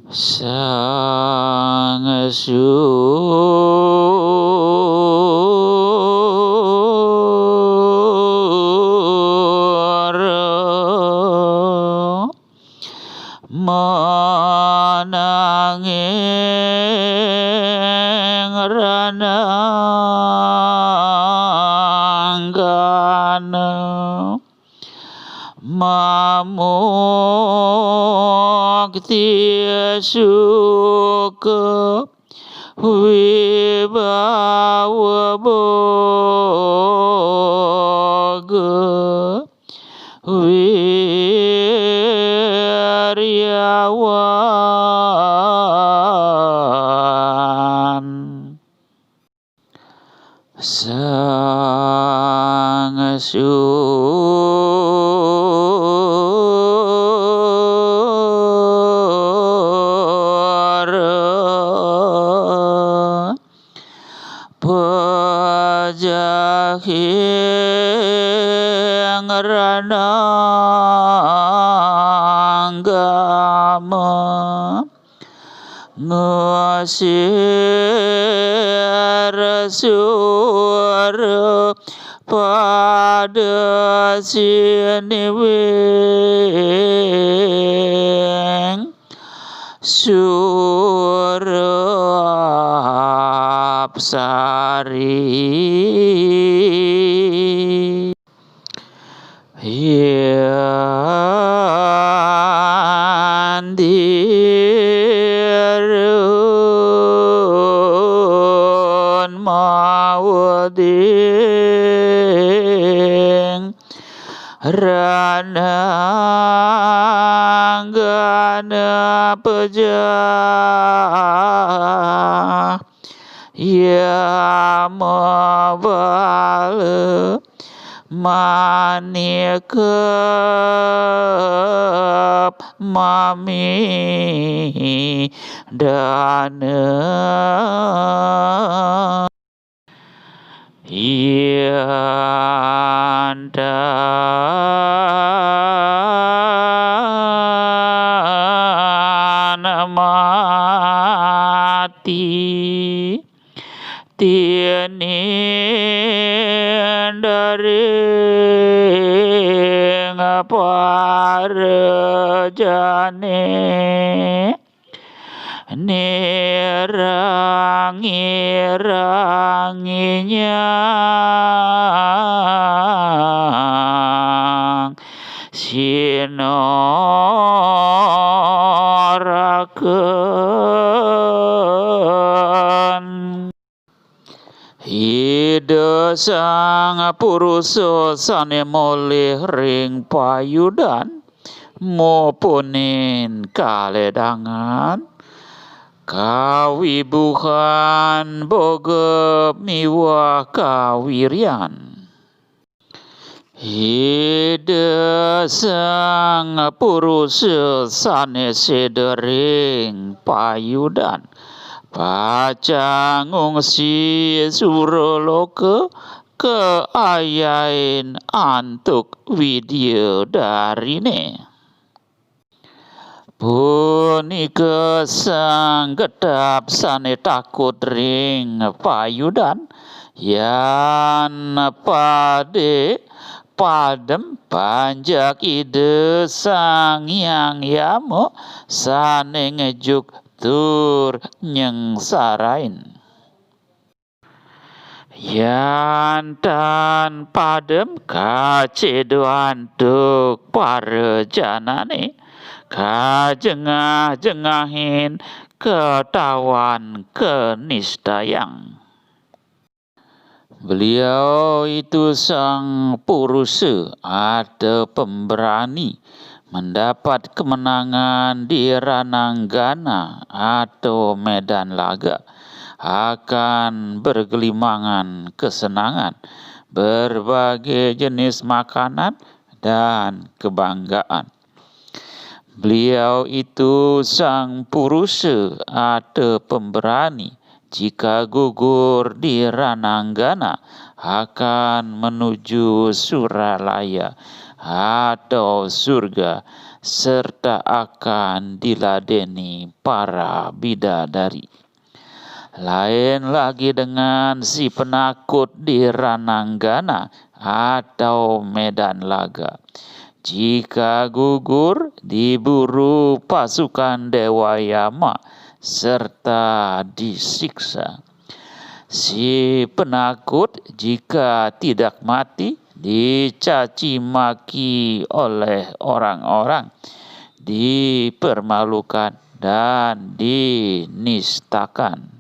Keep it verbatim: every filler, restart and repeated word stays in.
Sang Sura mananging rananggana mamukti suka wibawa boga wiryawan. Sang Sura pajahing rananggama ngusir Sura pada siniwing Sura Apsari. Yan dirun mawading rananggana pejah yamabala manikep mamidana. Yan tan mati tinindering parajane nirang-irangi nyang sinoraken. Ida Sang Purusa sane molih ring payudan, mupunin kaledangan, kawibuhan, bogeb miwah kawiryan. Ida Sang Purusa sane seda ring payudan pacang ngungsi suraloka kaayahin antuk widyadharine. Punika sang getap sane takut ring payudan, yan pade padem panjak Ida Sang Hyang Yama sane ngejuk tur nyengsarain. Yan tan padem kaceda antuk parajanane, kajengah-jengahin katawan kanistayang. Beliau itu sang purusa ada pemberani mendapat kemenangan di Rananggana atau medan laga, akan bergelimangan kesenangan, berbagai jenis makanan dan kebanggaan. Beliau itu sang purusa ada pemberani, jika gugur di Rananggana akan menuju Suralaya atau surga, serta akan diladeni para bidadari. Lain lagi dengan si penakut di Rananggana atau Medan Laga. Jika gugur, diburu pasukan Dewa Yama serta disiksa. Si penakut, jika tidak mati, dicaci maki oleh orang-orang, dipermalukan, dan dinistakan.